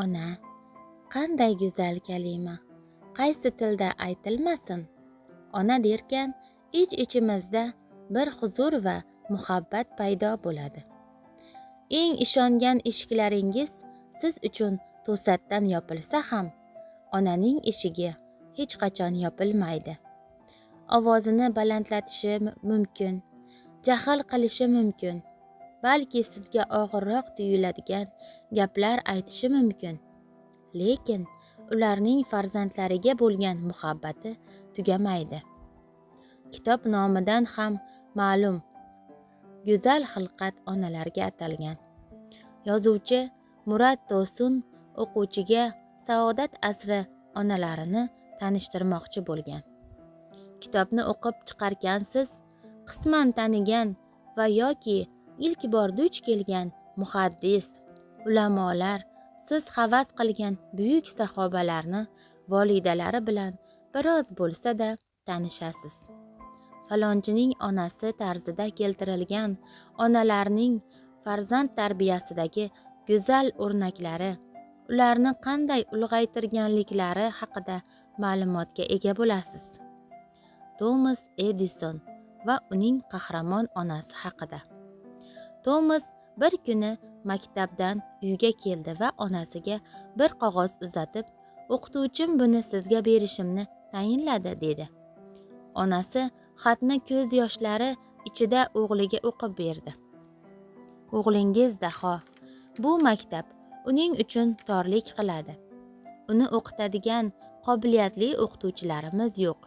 Ona qanday go'zal kalima. Qaysi tilda aytilmasin, ona derkan ich-ichimizda bir huzur va muhabbat paydo bo'ladi. Eng ishongan eshiklaringiz siz uchun to'satdan yopilsa ham, onaning eshigi hech qachon yopilmaydi. Ovozini balandlatishi mumkin, jahl qilishi mumkin, balki sizga og'irroq tuyuladigan gaplar aytishi mumkin. Lekin ularning farzandlariga bo'lgan muhabbati tugamaydi. Kitob nomidan ham ma'lum, go'zal xilqat onalarga atalgan. Yozuvchi Murat To'sun o'quvchiga saodat asri onalarini tanishtirmoqchi bo'lgan. Kitobni o'qib chiqarkansiz, qisman tanigan va yoki ilk bor duch kelgan muhaddis, ulamolar, siz havas qilgan buyuk sahobalarni volidalari bilan biroz bo'lsa-da tanishasiz. Falonchining onasi tarzida keltirilgan onalarning farzand tarbiyasidagi go'zal o'rnaklari, ularni qanday ulg'aytirganliklari haqida ma'lumotga ega bo'lasiz. Tomas Edison va uning qahramon onasi haqida. Tomas bir kuni maktabdan uyga keldi va onasiga bir qog'oz uzatib, "O'qituvchim buni sizga berishimni tayinladi", dedi. Onasi xatni ko'z yoshlari ichida o'g'liga o'qib berdi. O'g'lingiz daho, bu maktab uning uchun torlik qiladi. Uni o'qitadigan qobiliyatli o'qituvchilarimiz yo'q.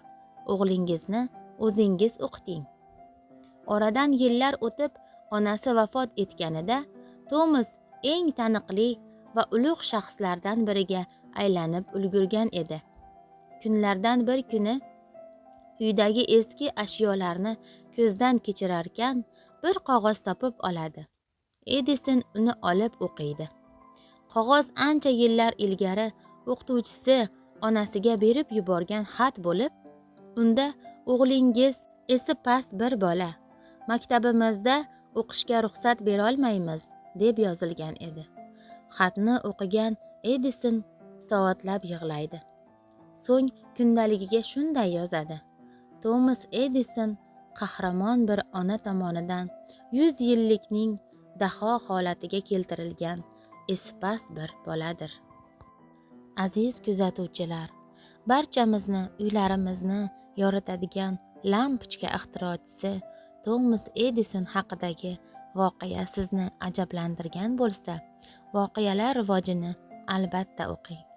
O'g'lingizni o'zingiz o'qiting. Oradan yillar o'tib, onasi vafot etganida Tomas eng taniqli va ulug' shaxslardan biriga aylanib ulgurgan edi. Kunlardan bir kuni uydagi eski ashyolarni ko'zdan kechirarkan bir qog'oz topib oladi. Edison uni olib o'qiydi. Qog'oz ancha yillar ilgari o'qituvchisi onasiga berib yuborgan xat bo'lib, unda o'g'lingiz esi past bir bola, maktabimizda o'qishga ruxsat berolmaymiz, deb yozilgan edi. Xatni o'qigan Edison soatlab yig'laydi. So'ng kundaligiga shunday yozadi: Tomas Edison qahramon bir ona tomonidan 100 yillikning daho holatiga keltirilgan esi past bir boladir. Aziz kuzatuvchilar, barchamizni uylarimizni yoritadigan lampochka ixtirochisi Tomas Edison haqidagi voqea sizni ajablantirgan bo'lsa, voqealar rivojini albatta o'qing.